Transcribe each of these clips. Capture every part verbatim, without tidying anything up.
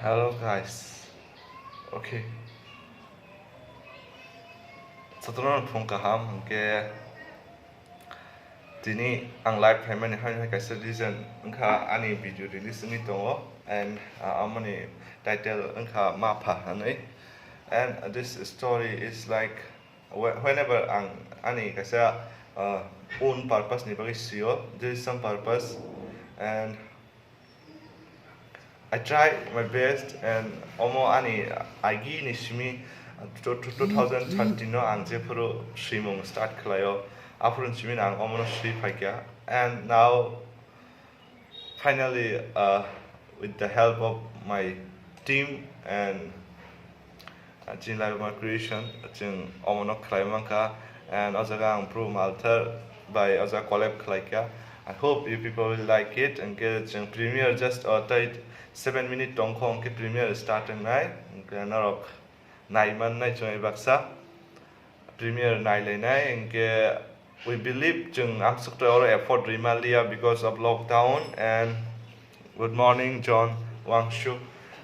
Hello guys. Okay. Saturno phung kaham hwnkhe tini ang live phaimani hai hai kaisa reason wngkha ani video release wngwi tongo and uh, amoni title wngkha Mapha hwnwi and this story is like whe- whenever ang ani kaisa uh, own purpose ni bagwi sio there is some purpose and I try my best and omo ani agi ni simi two thousand thirteen no ang jephuru swimung start khlaio aphuru simi ang omo no swi phaikha and now finally uh, with the help of my team and uh, Chin Life My Creation chwng omo no khlai mankha and o jaga ang Pro Malthar bai o jaga collab khlaikha. I hope you people will like it. Hwnkhe chwng premiere just uh, tai seven minute tongkho hwnkhe premiere start wngnai hwnkhe norok nai mannai chwng baksa premiere nai lainai hwnkhe we believe chwng amsukto oro effort rima liya because of lockdown and good morning John Wangshu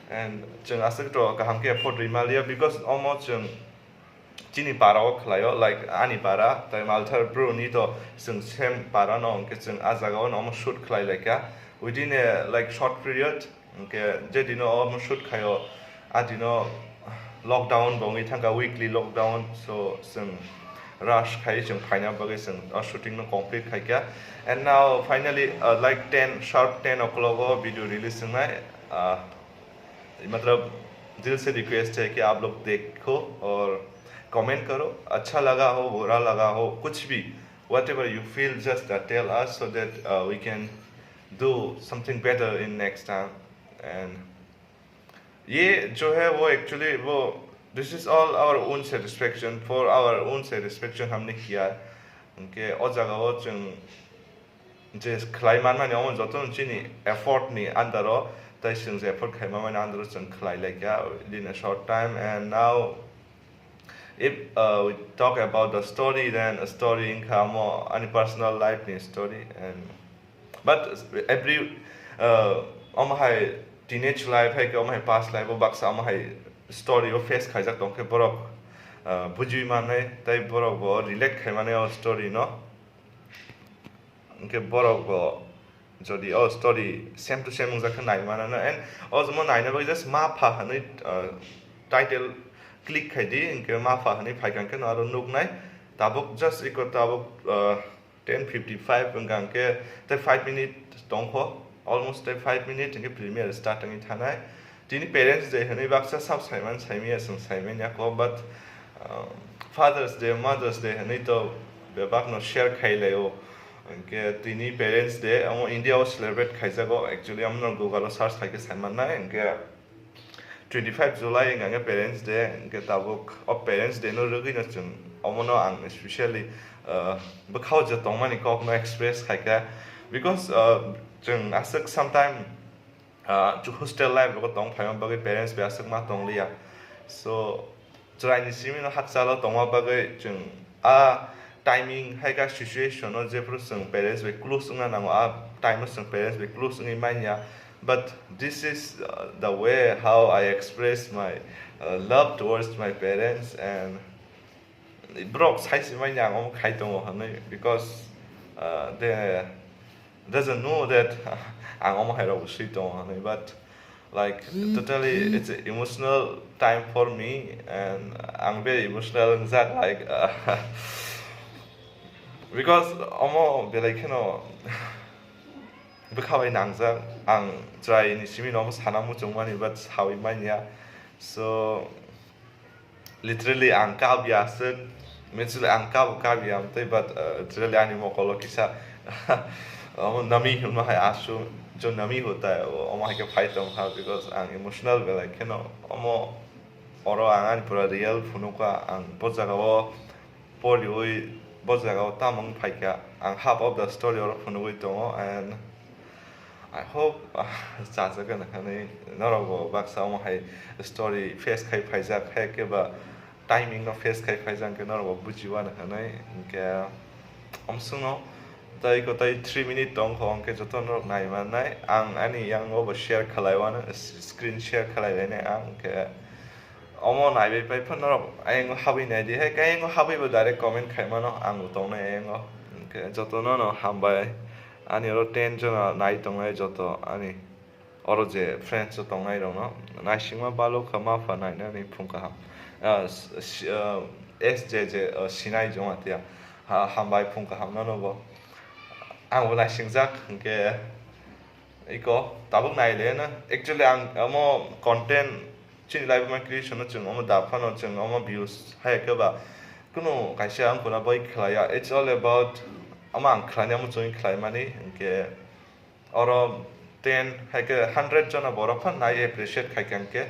and chwng aswk to kaham khe effort rima liya because omo chwng chini para o khlaio like ani para tai Malthar bro ni to chwng same para no hwnkhe chwng a jaga o no omo shoot khlai laikha within a like short period hwnkhe je dino omo shoot khaio a dino lockdown bo wngwi thangkha weekly lockdown so chwng rush khai chwng phaina bagwi chwng o shooting no complete khaikha and now finally uh, like ten sharp ten o'clock o video release wngnai uh, मतलब दिल से रिक्वेस्ट है कि आप लोग देखो और कमेंट करो अच्छा लगा हो बुरा लगा हो कुछ भी whatever you feel just uh, tell us so that uh, we can do something better in next time and ये जो है वो एक्चुअली वो this is all our own satisfaction for our own satisfaction हमने किया है उनके और जगह वो je khlai manmani omo jotono chini effort ni under o tai chwng je effort khai manmani under o chwng khlai laikha in a short time and now if uh, we talk about the story then a story wngkha omo ani personal life ni story and but every uh, omo hai teenage life hai ke omo hai past life o baksa omo hai story o face khaijak tongkhe borok uh, bujui mannai tai borok bo relate khai mani o story no hwnkhe borok bo jodi o story same to same wngjak khe nai manano and o jemo naina bagwi just Mapha hwnwi uh, title click khai di hwnkhe Mapha hwnwi phaikha hwnkhe no aro nuknai tabuk just iko tabuk uh, ten fifty five wngkha hwnkhe tei five minute tongkho almost tei five minute hwnkhe premiere start wngwi thanai. Tini parents day hwnwi baksa sab saiman saimanya chwng saimanya kho but uh, Father's Day, Mother's Day hwnwi to bebakno share khai laio. Hwnkhe tini parents day omo India o celebrate khaijago actually omo no Google o search khaikhe saimannai hwnkhe twenty five July wngkha hwnkhe parents day hwnkhe tabuk o parents day no rwgwino chwng omono ang specially uh, bwkhao je tongmani kokno express khaikha because uh, chwng aswk sometime Ah, chu hostel life rogo tong phaima bagwi parents bai aswk ma tong liya. So chwraini simi no hakchalo tongma bagwi chwng a timing hai kha situation o jephru chwng parents bai close wngna nango, a time o chwng parents bai close wngwi manya. But this is uh, the way how I express my uh, love towards my parents and borok sai se manya ang omo khai tongo hwnwi because uh, they doesn't know that ang omo hai rok swi tongo hwnwi but like totally it's an emotional time for me and ang very emotional wngjak like uh, because omo belai kheno bwkha bai nangjak ang chwraini simi no omo sana muchungmani but sawi manya so Literally ang kap ya aswk, mentally ang kap kap ya amtwi but uh, literally ani mokolo kisa omo nami hwnma hai asu jo nami hota hai omo hai khe phai tong kha because ang emotional belai kheno omo oro ang ani pura real phunukha ang bo jaga o poriwi bo jaga o tamung phai kha ang half of the story oro phunugwi tongo and I hope chajagana hwnwi norokbo baksa omo hai story face khai phaijak hai khe ba timing no face khai phaijak khe norokbo bujiwano hwnwi hinkhe omswngno Tai ko tai three minute tong kho, hwnkhe joto norok nai mannai. Ang ani yang o bo share khalai wano, s-, screen share khalai lainai ang, hwnkhe omo naibai pai phano norok ayang o habwi nai di, hai khe ayang o habwi bo direct comment khai mano, ang bo tongnai ayang o. Hwnkhe joto no no hambai, ani oro ten jona nai tongnai joto ani. Oro je friends o tongnai rok no naisingma balo kha, ma pha nainani phung kaham. Ah, s-, s-, ah, S J J, ah, sinai joma tiya. Ha, hambai phung kaham no no bo. Ang bo naisingjak hwnkhe iko tabuk nai le na. Actually ang omo content chini live ma creation no chwng omo da phano chwng omo views hai khe ba kunu kaisa ang kuna bai khlaiya. It's all about omo ang khlainai omo chwng khlaimani hwnkhe oro ten hai khe hundred jona borok phan nai appreciate khai kha hwnkhe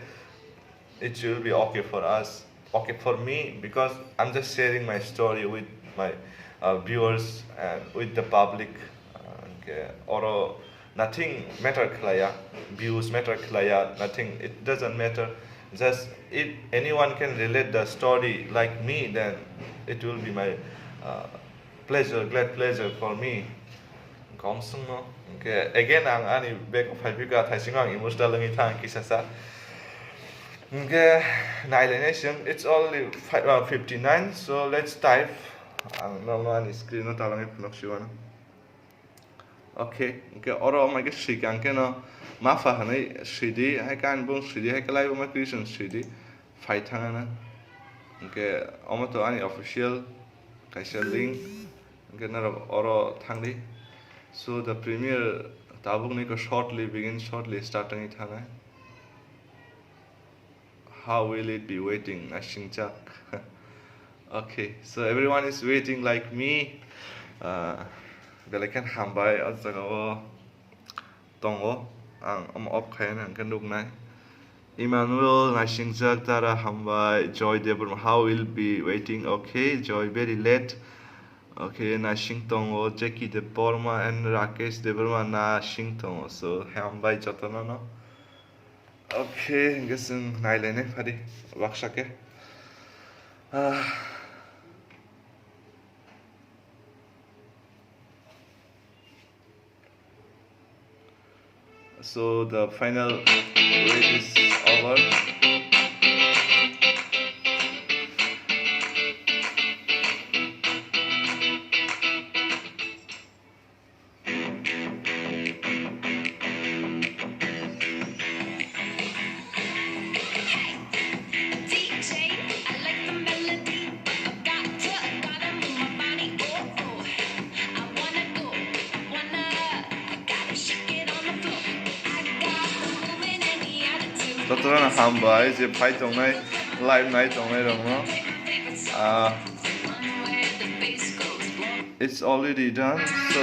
it will be okay for us, okay for me, because I'm just sharing my story with my, uh, viewers and with the public. Uh, hwnkhe oro nothing matter khlaiya, views matter khlaiya, nothing, it doesn't matter. Just if anyone can relate the story like me, then it will be my, uh, pleasure, glad pleasure for me. Kong sung no. Hwnkhe again ang ani bag o phai phika, thaisingo ang emotional wngwi thang kisa sa. Hwnkhe nai lainai chwng, it's only five, uh, fifty nine, so let's type. Ang no, no ani screen no talangwi phunuk siwano. Okay, hwnkhe oro mai khe swikang khe no ma pha hwnwi swidi, hai khe ani bung swidi, hai khe live o ma creation swidi. Phai thangana. Hwnkhe omo to ani official kaisa link. Hwnkhe norok oro thangdi. So the premiere tabukni ko shortly begin, shortly start wngwi thangna. How will it be waiting? Naisingjak. Okay, so everyone is waiting like me. Uh, belai khe hambai o jaga o. Tongo, ang omo off khai nai, hwnkhe nuknai. Emmanuel, naisingjak, Tara, hambai, Joy Debbarma, how will be waiting, okay, Joy, very late, okay, naising tongo, Jackie Debbarma and Rakesh Debbarma naising tongo, so, hambai jotono no. Okay, hwnkhe chwng nai lainai phadi, baksa khe. Ah. So the final wait is over. Jotono hambai je phai tongnai, live nai tongnai rokno. Ah, it's already done, so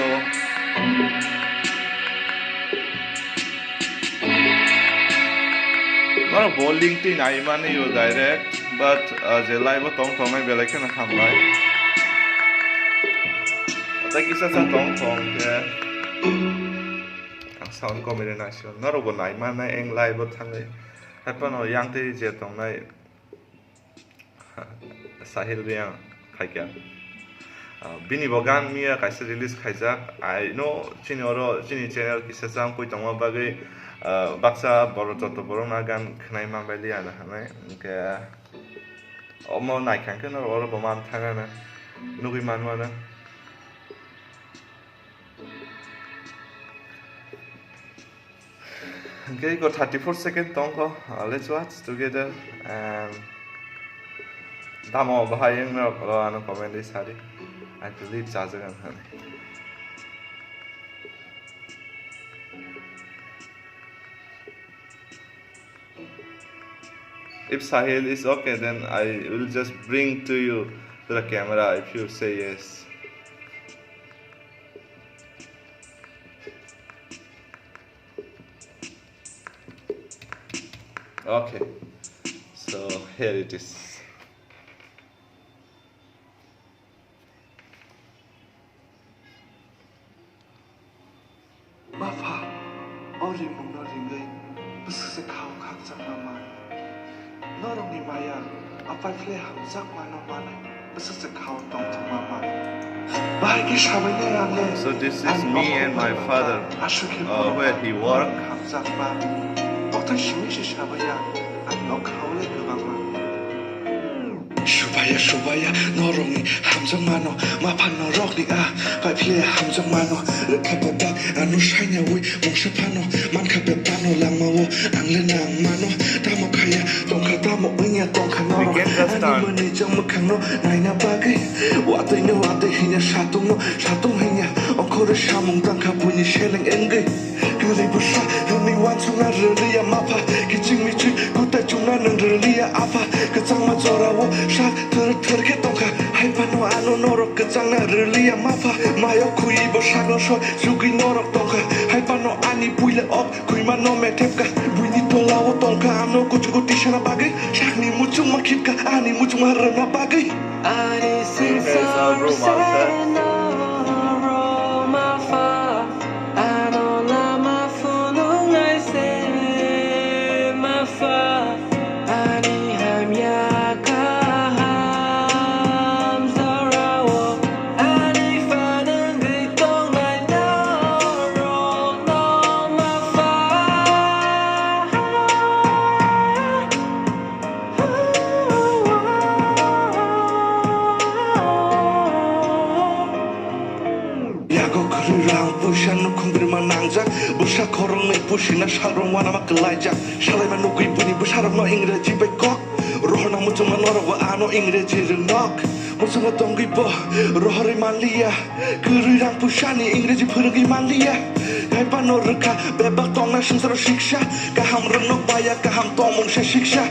norok bo link twi nai mani o direct, but, ah, je live o tong tongnai belai kheno hambai. Tei kisa sa tong tong khe. Ang sound comedy naisio. Norokbo nai mannai eng live o thangwi. Haiphano yang tei je tongnai Sahil Reang khaikha. Ah, bini bo gan miya kaisa release khaijak. I know chini oro chini channel kisa chang pui tongma bagwi, ah, baksa borok joto borok na gan khwnai manbai liya na hinwi. Hwnkhe omo naikha khe norok oro bo man thangna nugwi manmano. Hwnkhe iko thirty four second tongkho, uh, let's watch together and tamo bahai wngno ro ano comment ri sadi. I believe chajagan hani. If Sahil is okay, then I will just bring to you to the camera if you say yes. Okay, so here it is. Bapha, o ringmungno ringwi bwswk se khao khakchangma man. Norokni maya apaikhle hamjakmano manwi Bwswk se khao tongthok ma ma. Bahai khe sabai nai ang le. So this is me and my father, uh, where he work. Hamjakma. Kothai simi se sabai ya. Ang nok khao le kwbangma. Subaya, subaya, norokni hamjakmano, mapha norokni a, paiphle hamjakmano, rwkha bebak, ano sainawi, mungsa phano, mankha bebakno langmao, ang le nang mano, tamo khaya, tongkha tamo wngya, tongkha norok, ani mwnwi jang mwkhangno, naina bagwi, watwino watwi hinya, satungno, satung hinya, ongkhorwi samung tangkha buini seleng wngwi. Kwrwi bwsa hwnwi uansukna rwliya mapha, kiching miching kutai chumna nwng rwliya apha. Kwchangma jorao sak thwrwk thwrwk khe tongkha, hai phano ano norok kwchangna rwliya mapha. Mayo khwiwi bo sakno soi sugwi norok tongkha, hai phano ani puila ok khwimano methepkha. Buini tolao tongkha ano kuchugo tisana bagwi, sakni muchungma khipkha ani muchungma rwna bagwi. Ani singsar se norok mapha. Ano lama phunuknai se mapha, ani hamya kaham jorao, ani phanangwi tongnai norokno mapha. Yago kwrwi rang puisa nukhung birma nangjak, bwsa khoroknwi pusina salrong uanama kwlaijak, salaima nugwi buini bwsarokno Ingreji bai kok rohorna muchungma norokbo ano Ingreji rwngnok. Muchungma tongwi bo rohorwi manliya, kwrwi rang puisani Ingreji phwrwngwi manliya. Hai phano rwkha bebak tongna swngcharo siksa, kaham rwngnok baya kaham tongmung se siksa.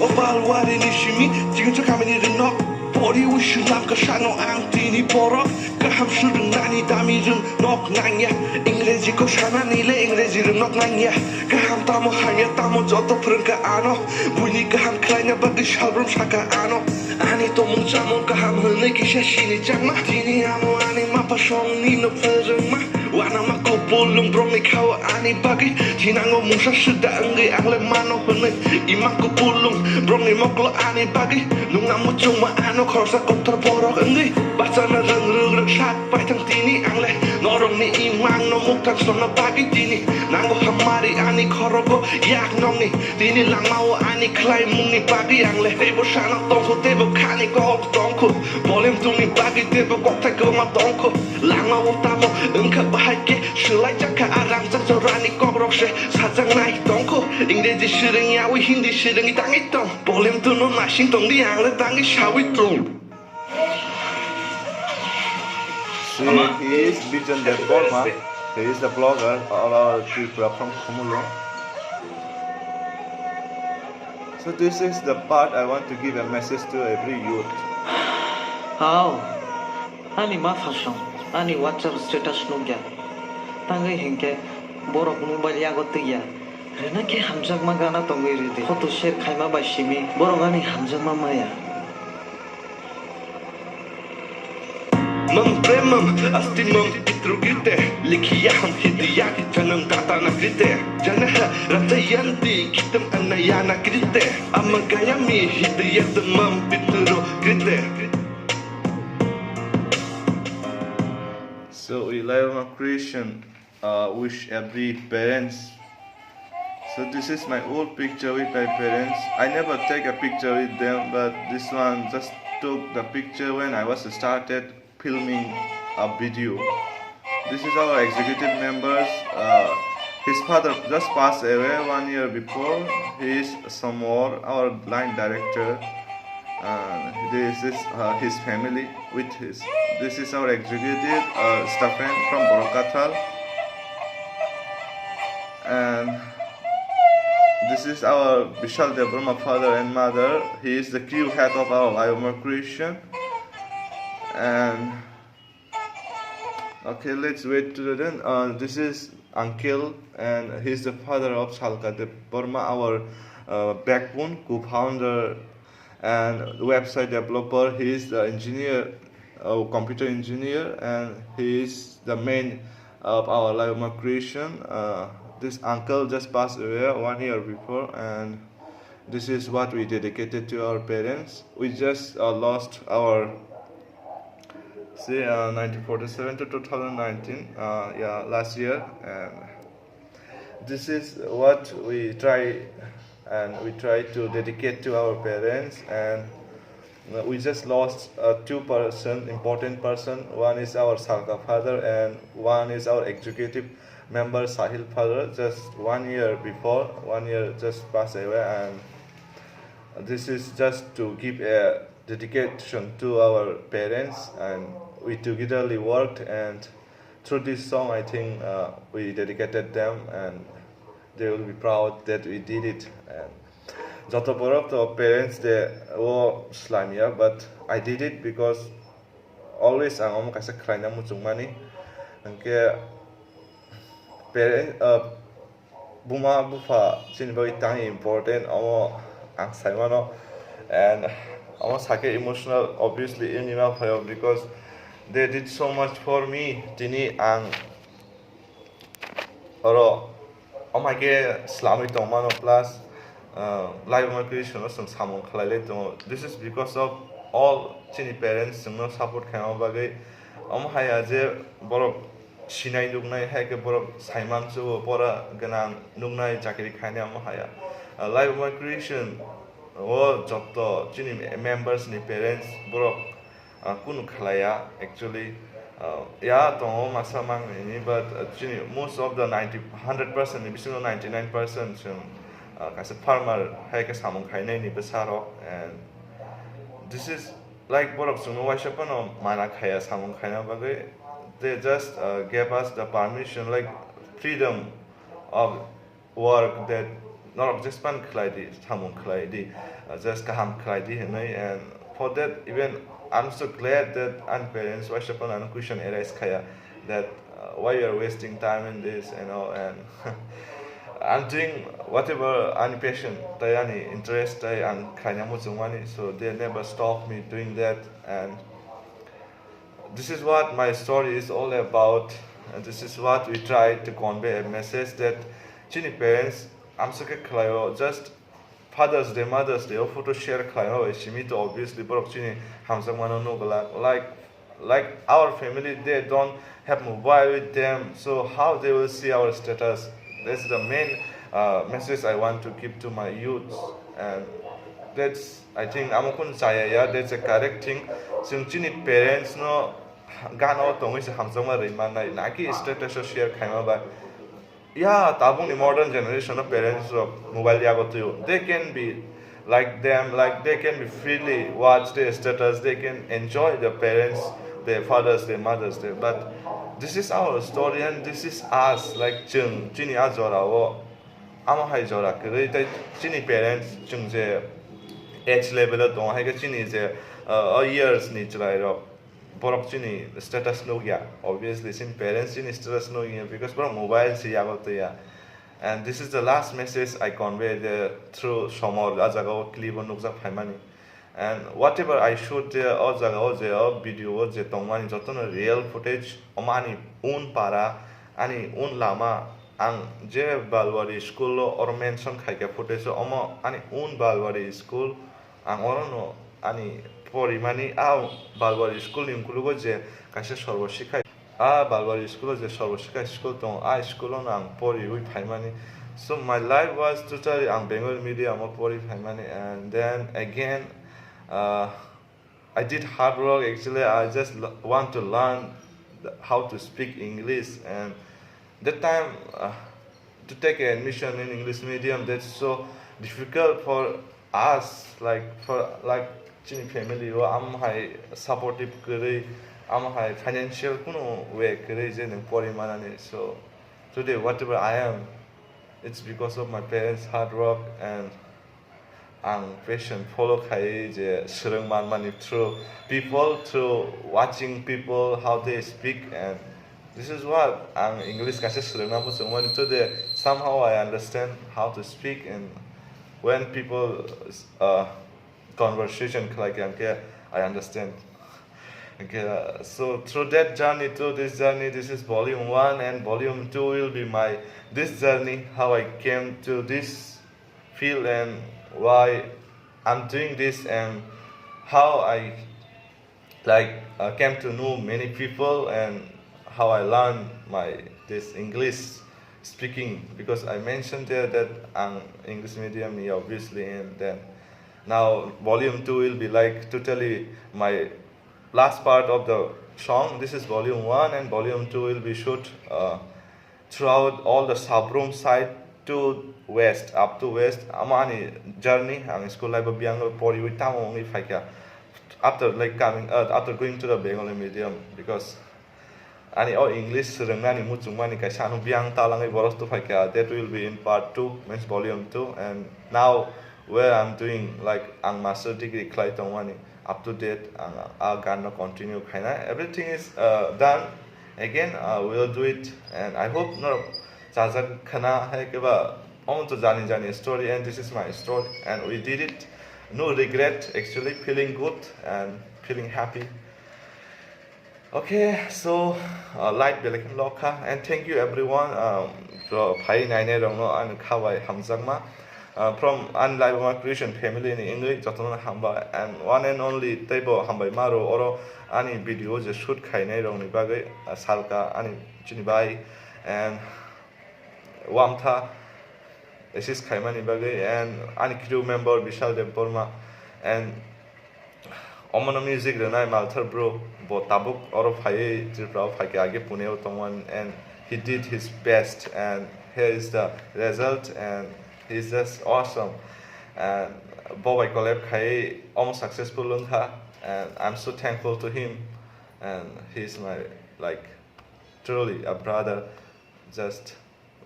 O Palwarini simi Chikonsa kamini rwngnok. Poriwi swilamkha sano ang tini borok. Kaham swrwngnani dami rwngnok nangya. Ingreji kok sanani le Ingreji rwngnok nangya. Kaham tamo hamya tamo joto phwrwngkha ano. Buini kaham khlaina bagwi salbrum sakha ano. Ani tongmung chamung kaham hwnwi kisa sinijakma. Tini amo ani mapha songni no phwrwngma. Uanama kupulung borokni khao ani bagwi. Thinango mungsa swkda wngwi ang le mano hwnwi. Ima kupulung borokni mokolo ani bagwi. Nungna muchungma ano khoroksa kotor borok wngwi. Bachana rwng rwng rwng sak paithang tini ang le. Norokni imangno mukthang songna bagwi tini. Nango hamari ani khorogo yak nokni. Tini langmao ani khlaimungni bagwi ang le. Teibo sana tongkho, teibo khani kok tongkho. Bolem tungni bagwi teibo kokthai kwbangma tongkho. Langmao tamo wngkha bahai khe swlaijakha a rangjak jorani kokrok se sajaknai tongkho. Ingreji swrwngyawi Hindi swrwngwi tangwi tong. Bolem tuno naising tongdi ang le tangwi sawi tong. See, he is Bijon Debbarma. He is the blogger, all our Tripura from Khumulwng. So this is the part I want to give a message to every youth. Hao, ani mapha song, ani WhatsApp status nukya. Tangwi hinkhe borok mobile yago twiya. Rwna khe hamjakma gana tongwi rwdi. Photo share khaima bai simi borok ani hamjakma maya. Mam premam asti mam pitrugite, likhiyaham hidiyati janam datana krite, janaha rajayanti kitam anayana krite, amagayami hidiyatam mam pitru krite. So we live on Christian. Uh, wish every parents. So this is my old picture with my parents. I never take a picture with them, but this one just took the picture when I was started filming a video. This is our executive members. Uh, his father just passed away one year before. He is somewhere our line director. And this is, uh, his family with his. This is our executive, uh, Stefan from Borokathal. And this is our Bishal Debbarma father and mother. He is the crew head of our Liomar creation. And okay, let's wait to the end. Uh, this is uncle, and he's the father of Salka Debbarma, our, uh, backbone, co-founder, and website developer. He is the engineer, uh, computer engineer, and he is the main of our Liomar creation. Uh, this uncle just passed away one year before, and This is what we dedicated to our parents. We just uh, lost our, say, uh, nineteen forty-seven to two thousand nineteen, uh, yeah, last year, and this is what we try, and we try to dedicate to our parents. And uh, we just lost uh, two person, important person. One is our Sarka father, and one is our executive member Sahil father. Just one year before, one year just passed away, and this is just to give a dedication to our parents, and we togetherly worked, and through this song, I think uh, we dedicated them, and they will be proud that we did it. And joto borok to parents day o slamya, but I did it because always ang omo kaisa khlaina muchungmani. Hwnkhe parent, uh, buma bupha chini bagwi tang important, omo ang saimano. And omo sakhe emotional, obviously, in ima phaio, because they did so much for me. Tini ang oro omo hai khe slamwi tongmano, plus uh, life of my creation o chwng samung khlailai tongo. This is because of all chini parents chwngno support khaima bagwi. Omo haya je borok sinai nuknai, hai khe borok saimansugo, pora gwnang nuknai, chakri khainai, omo haya. Uh, life of my creation o jotto chini members ni parents borok uh, kunu khlaiya actually. Uh, ya tongo masa mangnini, but uh, chini most of the ninety, hundred percent ni bisingo ninety-nine percent chwng uh, kaisa farmer hai khe samung khainai ni bwsa rok. And this is like borok chwngno waisa phano mana khaya samung khaina bagwi. They just uh, gave us the permission, like, freedom of work that norok jespan khlai di, samung khlai di, uh, just kaham khlai di hinwi. And for that, even I'm so glad that ani parents waisa phano ano question arise khaya that uh, why you are wasting time in this and all. And I'm doing whatever ani passion tai ani interest tai ang khlaina muchungmani, so they never stop me doing that. And this is what my story is all about. And this is what we try to convey a message that chini parents amsake khlaio, just Father's Day, Mother's Day o photo share khlaima bai simi to obviously borok chini hamjakmano nugwlak, like, like our family, they don't have mobile with them, so how they will see our status? That's the main uh, message I want to give to my youth. And that's, I think, amo kun chaya ya, that's a correct thing. Chwng chini parents no gana o tongwi se hamjakma rwi mannai, naki status o share khaima bai. Ya, tabukni modern generation o parents rok mobile yago twi o. They can be like them, like, they can be freely watch their status, they can enjoy their parents, their Father's Day, Mother's Day. But this is our story and this is us, like, chwng chini a jora o amo hai jora kwrwi tei chini parents chwng je age level o tongo, hai khe chini je uh, years ni chwrai rok, borok chini status nukya, obviously chini parents chini status nukya, because borok mobile se yago twi ya. And this is the last message I convey the through Somor, a jaga o clip o nukjak phaimani. And whatever I shoot je o jaga o je o video o je tongmani jotono real footage, omo ani own para, ani own lama. Ang je Balwari school o oro mention khaikha footage o, omo ani own Balwari school. Ang orono ani porimani a Balwari school ni ukologo je kaisa Sarva Shiksha, a Balwari school o je Sarva Shiksha school tongo, a school o no ang poriwi phaimani. So my life was totally, ang Bengali medium o pori phaimani, and then again uh, I did hard work. Actually, I just l- want to learn the- how to speak English, and that time uh, to take admission in English medium, that's so difficult for us, like, for, like, chini family o am hai supportive kwrwi, am hai financial kuno way kwrwi je nwng pori manani. So today whatever I am, it's because of my parents' hard work and ang passion follow khai je swrwng manmani through people, through watching people how they speak. And this is what ang English kaisa swrwngna muchungmani. Today somehow I understand how to speak, and when people uh, conversation khlai khe ang khe I understand. Okay, uh, so through that journey to this journey, this is volume one, and volume two will be my this journey, how I came to this field and why I'm doing this and how I, like, uh, came to know many people and how I learn my this English speaking, because I mentioned there that I'm English medium, yeah, obviously, and then now volume two will be, like, totally my last part of the song. This is volume one, and volume two will be shoot uh, throughout all the Sabrum side to west, up to west. Amo ani journey, ang school life o biyang poriwi tamo wngwi phaikha. After, like, coming, uh, after going to the Bengali medium, because ani o English rwngnani muchungmani kaisa ano biyang talangwi boros to phaikha. That will be in part two, means volume two. And now where I'm doing, like, ang master degree khlai tongmani, up to date ang a gan no continue khaina. Everything is uh, done. Again, uh, we'll do it, and I hope norok chajak khana hai keba. Omo to jani jani story, and this is my story, and we did it. No regret, actually, feeling good and feeling happy. Okay, so uh, light belai khe lokha, and thank you everyone, um, to phai nainai rokno ani khabai hamjakma. Uh, from ani Laibuma Creation family ni wngwi jotono hambai, and one and only teibo hambai maro oro ani video je shoot khainai rokni bagwi, uh, Salka ani chini bai and Wamtha assist khaimani bagwi, and ani crew member Bishal Debbarma, and omono music rwnai Malthar bro, bo tabuk oro phaiwi Tripura o phaikha, age Pune o tongmani, and he did his best, and here is the result, and he is just awesome. And bo bai collab khai omo successful wngkha, and I'm so thankful to him, and he is my, like, truly a brother. Just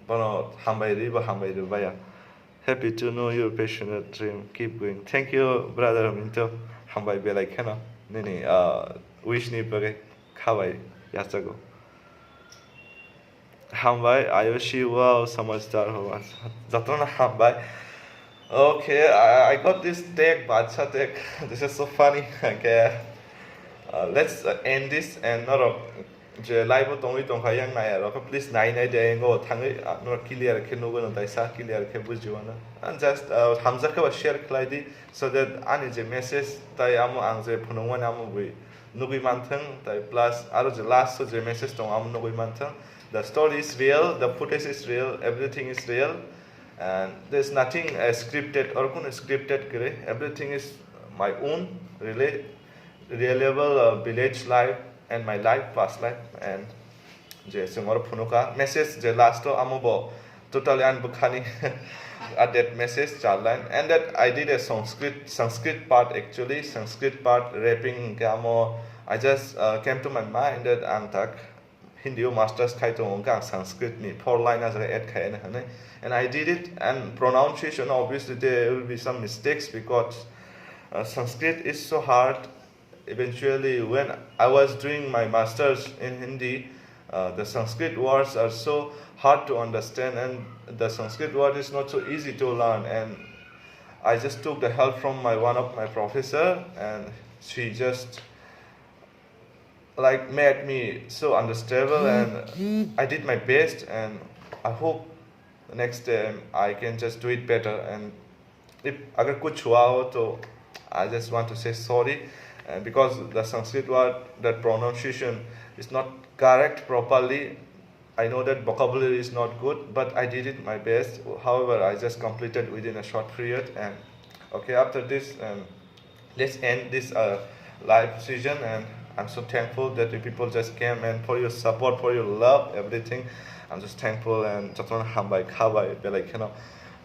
bono hambai ri, bo hambai ri baya. Happy to know your passionate dream. Keep going. Thank you, brother Minto. Hambai belai kheno nini, uh, wish ni bagwi khabai yachago. Hambai, Ayushi, wow, samajhdar ho. Jotono hambai. Okay, I, I got this tag, bacha tag. This is so funny. Okay, uh, let's uh, end this and norok je live o tongwi tongkha yang nai aro, please nai nai de, engo thangwi, ah, no clear khe nugwi no taisa, clear khe bujiwano. And just, ah, hamjak khe ba share khlai di, so that ani je message tai amo ang je phunukmani amo bui nugwi manthang, tai plus aro je last o je message tong amo nugwi manthang. The story is real, the footage is real, everything is real, and there's nothing uh, scripted or kuno scripted kre. Everything is my own, really reliable uh, village life and my life, past life, and je sengor phunuka message je last o amo bo totally an bukhani a that message char line, and that I did a Sanskrit Sanskrit part, actually Sanskrit part rapping ke amo I just uh, came to my mind that ang tak Hindi o masters khai tongo, hwnkhe ang Sanskrit ni four line a jaga add khai hwnwi. And I did it, and pronunciation, obviously there will be some mistakes because uh, Sanskrit is so hard. Eventually, when I was doing my masters in Hindi, uh, the Sanskrit words are so hard to understand, and the Sanskrit word is not so easy to learn. And I just took the help from my one of my professor, and she just, like, made me so understandable, and I did my best, and I hope next time I can just do it better. And if agar kuch hua ho to I just want to say sorry, and because the Sanskrit word, that pronunciation is not correct properly. I know that vocabulary is not good, but I did it my best. However, I just completed within a short period, and okay, after this, and let's end this uh, live session. And I'm so thankful that you people just came, and for your support, for your love, everything. I'm just thankful, and jotono hambai khabai belai kheno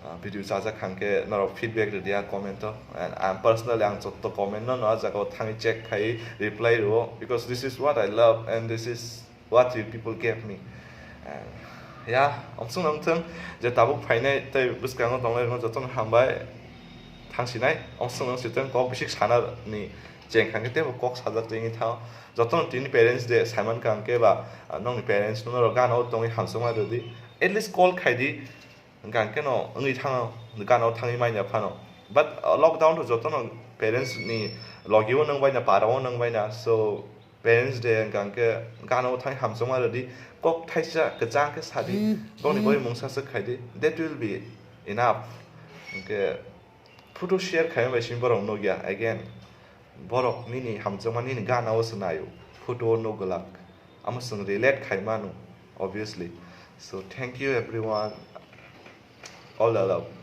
uh, video chajak hangke norok feedback rwdi a comment o, and I'm personally ang jotto comment no no a jaga o thangwi check khai reply rwo, because this is what I love and this is what you people gave me. And ya, omsung nang thung je tabuk phainai tei bwskango tongnai rwno jotono hambai. Thangsinai omsung nang siteng kok bisik sana ni cheng khangke tebo kok sajak jengwi thao. Jotono tini parents de saiman kangke ba ah, nongni parents no norok gana o tongwi hamsokma rwdi, at least call khaidi. Hwnkha khe no wngwi thango, gana o thangwi manya phano. But uh, lockdown to jotono parents ni logi o nang baina, para o nang baina. So parents de hwnkha khe gana o thangwi hamsokma rwdi, kok thaisa kwchang khe sadi, boni boi mungsa swk khaidi, that will be enough. Hwnkhe Photo share khaima bai simi borok nukya again. Borok nini hamjakma nini gana o se naio, photo o nuk glak. Amo chwng relate khaimano, obviously. So thank you everyone. All the love.